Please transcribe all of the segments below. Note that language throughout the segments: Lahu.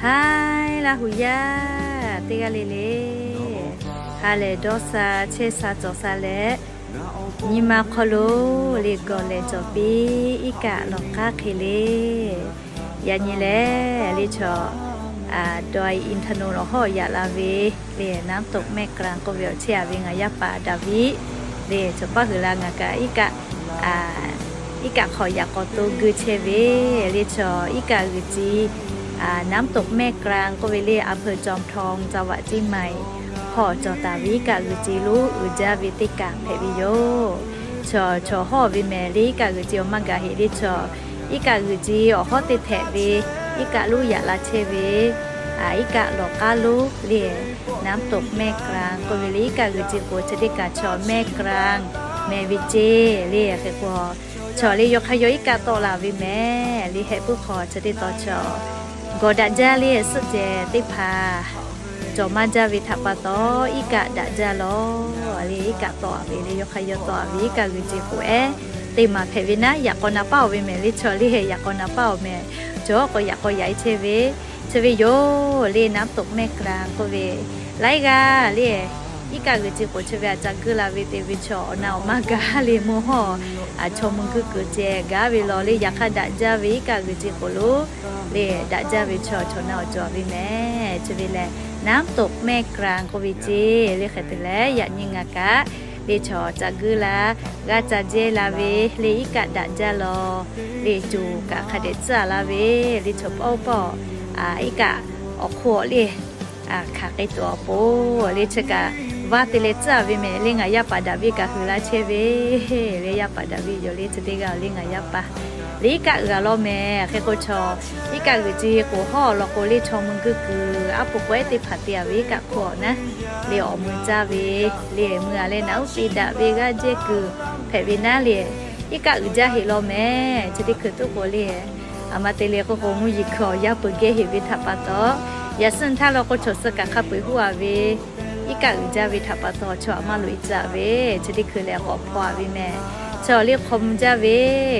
Haiˉ laˇ hu yaˇ teˇ g'aˇ le le, ha lehˬ dawˇ sha chehˇ sha cawˬ sha leh, nyi ma hk'aw lo le gawˬ lehˬ cawˬ piˇ iˉ kaˆ lawˬ k'aˉ hk'e le. Yaꞈ nyi lehˬ le chaw ดอยอินทนนท์ awˬ hawˉ yaꞈ la ve le น้ำตกแม่กลาง k'oˆ ve awˬ chehˇ a ve ngaˬ yaˇ paˍ Daˍviˆ le chaw paˇ hui la ngaˬ kaꞈ iˉ kaˆ iˉ kaˆ hk'aw yaꞈ k'awꞈ to geu chehˇ ve le chaw iˉ kaˆ g'uiˬ ci น้ำตกแม่กลาง k'oˆ ve le อำเภอจอมทอง จังหวัดเชียงใหม่ hk'aw cawˬ taˍ ve iˉ kaˆ g'uiˬ ci lonˉ uiˍ jaˇ ve teˇ kaˬ hpehꞈ ve yoˬ. Chaw chaw hawˉ ve mehˍ le iˉ kaˆ g'uiˬ ci awˬ maˇ gaˬ heꞈ le chaw iˉ kaˆ g'uiˬ ci awˬ hawˉ teˇ hpehꞈ ve iˉ kaˆ lonˉ yaꞈ la chehˇ ve iˉ kaˆ lawˬ k'aˉ lonˉ le น้ำตกแม่กลาง k'oˆ ve le iˉ kaˆ g'uiˬ ci k'o chi teˇ kaˬ chaw แม่กลาง mehˍ ve ceˇ le hk'e k'o, chaw le yaw hk'aˇ yaw iˉ kaˆ tawˆ la ve mehˍ le hehꞈ puiˉ hk'aw chi teˇ taw chaw gawˬ daꞈ jaˇ le suhˆ cehˬ teˇ hpaˍ cawˬ maˇ jaˇ ve htaꞈ pa taw iˉ kaˆ daꞈ jaˇ lawˬ le iˉ kaˆ tawˆ a ve le yaw hk'aˇ yaw tawˆ a ve iˉ kaˆ g'uiˬ ci k'o ehˉ teˇ maˬ hpehꞈ ve naˉ yaꞈ k'aw na paˉ oˬ ve mehˍ le chaw le yaꞈ k'aw na paˉ oˬ mehˍ, chaw k'o yaꞈ k'aw yaꞈ e chehˇ ve chi ve yoˬ le น้ำตกแม่กลาง k'oˆ ve laiˉ g'aˇ le iˉ kaˆ g'uiˬ ci k'o chi ve a ca geuˆ la ve te ve chaw awˬ na awˬ maˇ gaˬ le mvuhˇ hawˇ a chaw mvuh guiˇ kuiˬ ceh gaˇ ve lawˬ le yaꞈ hk'aˇ daꞈ jaˇ ve iˉ kaˆ g'uiˬ ci k'o lonˉ le daꞈ jaˇ ve chaw chaw na awˬ cawˬ ve mehˍ chi ve lehˬ น้ำตกแม่กลาง k'oˆ ve ceˇ le hk'e te leh yaꞈ nyi ngaˬ kaꞈ le chaw ca geuˆ la g'aˇ ca jehˇ la ve le iˉ kaˆ daꞈ jaˇ lawˬ le coˬ kaꞈ hk'a dehꞈ tcuhˉ a la ve le chaw paw paw iˉ kaˆ awˬ hk'oˆ awˬ le hkanˍ k'ai tuˬ awˬ pon le chi kaꞈ vaˇ te leh tcuhˉ a ve mehˍ le ngaˬ yaˇ paˍ Daˍviˆ kaꞈ hui laˇ chehˇ ve le yaˇ paˍ Daˍviˆ yoˬ le chi teˇ g'aˇ le ngaˬ yaˇ paˍ le iˉ kaˆ g'uiˬ a lawˬ mehˍ hk'e k'o chaw iˉ kaˆ g'uiˬ ci k'o hawˉ lawˬ k'o le chaw mvuh guiˇ kuiˬ aˉ po k'o ehˉ teˇ hpaˍ te a ve iˉ kaˆ hk'oˆ awˬ naˉ le awˬ mui caˇ ve le mui a leh naꞈ uˉ te daꞈ ve g'aˇ jehˇ kuiˬ hpehꞈ ve naˉ le iˉ kaˆ g'uiˬ jaˇ heꞈ lawˬ mehˍ chi teˇ hkui tuˉ k'o le a ma te le k'o k'o mvuhˇ yeˬ hkui awˬ yaˇ peuˬ geh heꞈ ve htaꞈ pa taw, yaꞈ suhˉ htaˇ lawˬ k'o chaw suh kaꞈ hk'a peu-eˬ huˉ a ve iˉ kaˆ g'uiˬ jaˇ ve htaꞈ pa taw chaw a maˇ loꞈ e tcuhˉ a ve chi teˇ hkui lehˬ k'awꞈ hpaw a ve mehˍ. Chaw le hk'aw mvuh jaˇ ve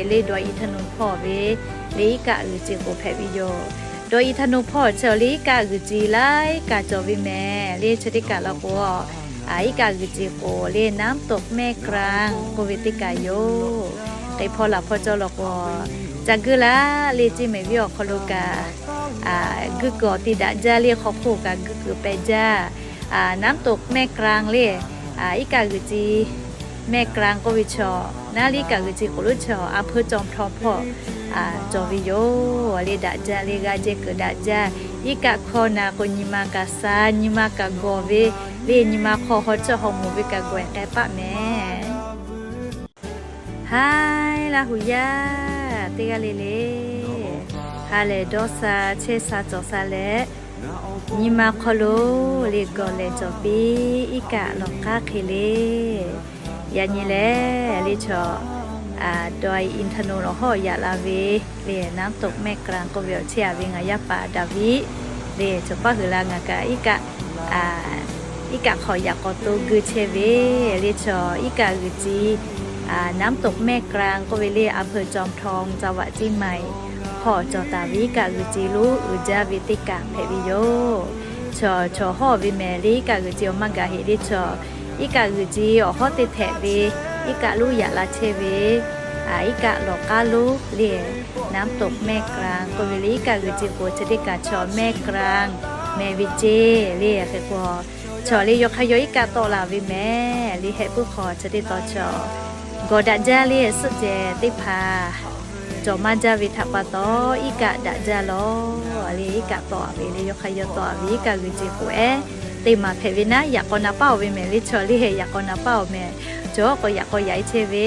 le ดอยอินทนนท์ hpawˇ ve le iˉ kaˆ g'uiˬ ci k'o hpehꞈ ve yoˬ. ดอยอินทนนท์ hpawˇ chi le iˉ kaˆ g'uiˬ ci laiˉ kaꞈ cawˬ ve mehˍ le chi teˇ kaˬ lawˬ k'o iˉ kaˆ g'uiˬ ci k'o le น้ำตกแม่กลาง k'oˆ ve teˇ kaˬ yoˬ. K'e hpawˇ laˬ hpawˇ cawˬ lawˬ k'o ca geuˆ la le ceˇ mehˍ viˉ awˬ hk'aw lo kaꞈ guiˇ kuiˬ awˬ te daꞈ jaˇ le hk'aw hk'oˆ kaꞈ guiˇ kuiˬ pehˬ jaˇ น้ำตกแม่กลาง le iˉ kaˆ g'uiˬ ci แม่กลาง k'oˆ ve chaw naˉ le iˉ kaˆ g'uiˬ ci k'o lonˉ chaw อำเภอจอมทอง hpawˇ cawˬ ve yoˬ. Le daꞈ jaˇ le g'aˇ jehˇ kuiˬ daꞈ jaˇ iˉ kaˆ hkawˇ na k'o nyi ma kaꞈ sha nyi ma kaꞈ gawˬ ve le nyi ma hk'aw haw cawˇ haw moˍ ve kaꞈ gawˬ ehˍ k'ai paˆ mehˍ. Haiˉ laˇ hu yaˇ teˇ g'aˇ le le, ha lehˬ dawˇ sha chehˇ sha cawˬ sha leh, nyi ma hk'aw lo le gawˬ lehˬ cawˬ piˇ iˉ kaˆ lawˬ k'aˉ hk'e le. Yaꞈ nyi lehˬ le chaw ดอยอินทนนท์ awˬ hawˉ yaꞈ la ve le น้ำตกแม่กลาง k'oˆ ve awˬ chehˇ a ve ngaˬ yaˇ paˍ Daˍviˆ le chaw paˇ hui la ngaˬ kaꞈ iˉ kaˆ iˉ kaˆ hk'aw yaꞈ k'awꞈ to geu chehˇ ve le chaw iˉ kaˆ g'uiˬ ci น้ำตกแม่กลาง k'oˆ ve le อำเภอจอมทอง จังหวัดเชียงใหม่ hk'aw cawˬ taˍ ve iˉ kaˆ g'uiˬ ci lonˉ uiˍ jaˇ ve teˇ kaˬ hpehꞈ ve yoˬ. Chaw chaw hawˉ ve mehˍ le iˉ kaˆ g'uiˬ ci awˬ maˇ gaˬ heꞈ le chaw iˉ kaˆ g'uiˬ ci awˬ hawˉ teˇ hpehꞈ ve iˉ kaˆ lonˉ yaꞈ la chehˇ ve iˉ kaˆ lawˬ k'aˉ lonˉ le น้ำตกแม่กลาง k'oˆ ve le iˉ kaˆ g'uiˬ ci k'o chi teˇ kaˬ chaw แม่กลาง mehˍ ve ceˇ le hk'e k'o, chaw le yaw hk'aˇ yaw iˉ kaˆ tawˆ la ve mehˍ le hehꞈ puiˉ hk'aw chi teˇ taw chaw gawˬ daꞈ jaˇ le suhˆ cehˬ teˇ hpaˍ cawˬ maˇ jaˇ ve htaꞈ pa taw iˉ kaˆ daꞈ jaˇ lawˬ le iˉ kaˆ tawˆ a ve le yaw hk'aˇ yaw tawˆ a ve iˉ kaˆ g'uiˬ ci k'o ehˉ teˇ maˬ hpehꞈ ve naˉ yaꞈ k'aw na paˉ oˬ ve mehˍ le chaw le yaꞈ k'aw na paˉ oˬ mehˍ, chaw k'o yaꞈ k'aw yaꞈ e chehˇ ve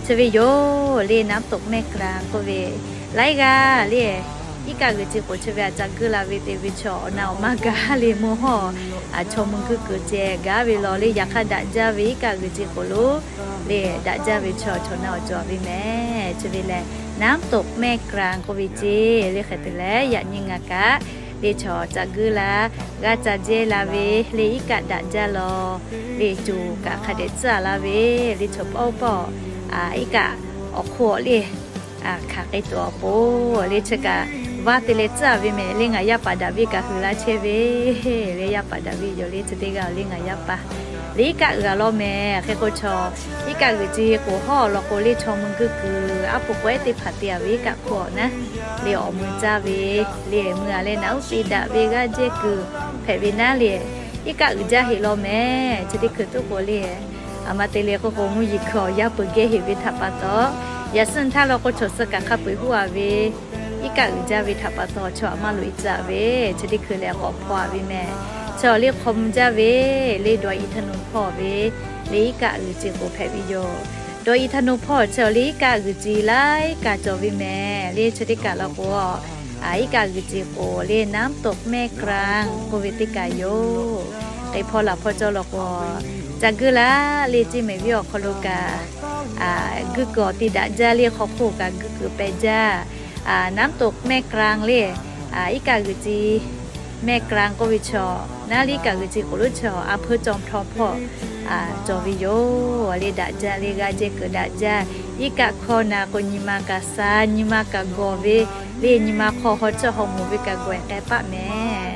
chi ve yoˬ le น้ำตกแม่กลาง k'oˆ ve laiˉ g'aˇ le iˉ kaˆ g'uiˬ ci k'o chi ve a ca geuˆ la ve te ve chaw awˬ na awˬ maˇ gaˬ le mvuhˇ hawˇ a chaw mvuh guiˇ kuiˬ ceh gaˇ ve lawˬ le yaꞈ hk'aˇ daꞈ jaˇ ve iˉ kaˆ g'uiˬ ci k'o lonˉ le daꞈ jaˇ ve chaw chaw na awˬ cawˬ ve mehˍ. Chi ve lehˬ น้ำตกแม่กลาง k'oˆ ve ceˇ le hk'e te leh yaꞈ nyi ngaˬ kaꞈ le chaw ca geuˆ la g'aˇ ca jehˇ la ve le iˉ kaˆ daꞈ jaˇ lawˬ le coˬ kaꞈ hk'a dehꞈ tcuhˉ a la ve le chaw paw paw iˉ kaˆ awˬ hk'oˆ awˬ le hkanˍ k'ai tuˬ awˬ pon le chi kaꞈ vaˇ te leh tcuhˉ ve mehˍ le. Ngaˬ yaˇ paˍ daꞈ ve kaꞈ huiˍ la chehˇ ve le. Yaˇ paˍ daꞈ ve yoˬ le. Chi teˇ g'aˇ le ngaˬ yaˇ paˍ le iˉ kaˆ g'uiˬ a lawˇ mehˍ. Hk'e k'o chaw iˉ kaˆ g'uiˬ ci k'oˍ hawˉ law k'o le chaw mui guiˇ kuiˬ aˉ po k'awehˉ teˇ hpaˍ te a ve iˉ kaˆ hk'oˆ a naˉ le awˬ mui caˇ ve le mui a leh naꞈ uˉ te daꞈ ve g'aˇ jehˇ kuiˬ hpehꞈ ve naˉ le iˉ kaˆ g'uiˬ jaˇ heꞈ law mehˍ. Chi teˇ hkui tuˉ k'o le a ma te le k'o k'o mvuhˇ yeˬ hkui awˬ yaˇ peuˬ geh heꞈ ve htaꞈ pa taw, yaꞈ suhˉ htaˇ law k'o chaw suh kaꞈ hk'a peu-eˬ huˉ a ve iˉ kaˆ g'uiˬ jaˇ ve htaꞈ pa taw chaw aꞈ maˇ loꞈ e tcuh a ve. Chi teˇ hkui lehˬ k'awꞈ hpaw a ve mehˍ. Chaw le hk'aw mvuh jaˇ ve le dawˬ i htaˇ nuˬ hpawˇ ve le iˉ kaˆ g'uiˬ ci k'oˍ hpehꞈ ve yoˬ. Dawˬ i htaˇ nuˬ hpawˇ chaw le iˉ kaˆ g'uiˬ ci laiˉ kaꞈ cawˬ ve mehˍ le. Chi teˇ kaꞈ law k'o iˉ kaˆ g'uiˬ ci k'oˍ le น้ำตกแม่กลาง k'oˆ ve teˇ kaꞈ yoˬ. K'e hpaw laˬ hpaw cawˇ law k'o, ca guiˇ laˇ le ceˇ mehˍ viˉ awˬ hk'aw lo kaꞈ guiˇ kuiˬ awˬ ti daꞈ jaˇ le hk'aw hk'oˆ kaꞈ guiˇ kuiˬ pehˬ jaˇ. น้ำตกแม่กลาง le iˉ kaˆ g'uiˬ ci แม่กลาง k'oˆ ve chaw naˉ le iˉ kaˆ g'uiˬ ci k'oˍ lo chaw a hpeuˇ cawˇ htaw hpawˇ cawˬ ve yoˬ. Le daꞈ jaˇ le g'aˇ jehˇ kuiˬ daꞈ jaˇ. Iˉ kaˆ hkawˇ na k'o nyi ma kaꞈ sha, nyi ma kaꞈ gawˬ ve le nyi ma hk'aw haw cawˇ haw moˍ ve kaꞈ gawˬ ehˍ k'ai paˆ mehˍ.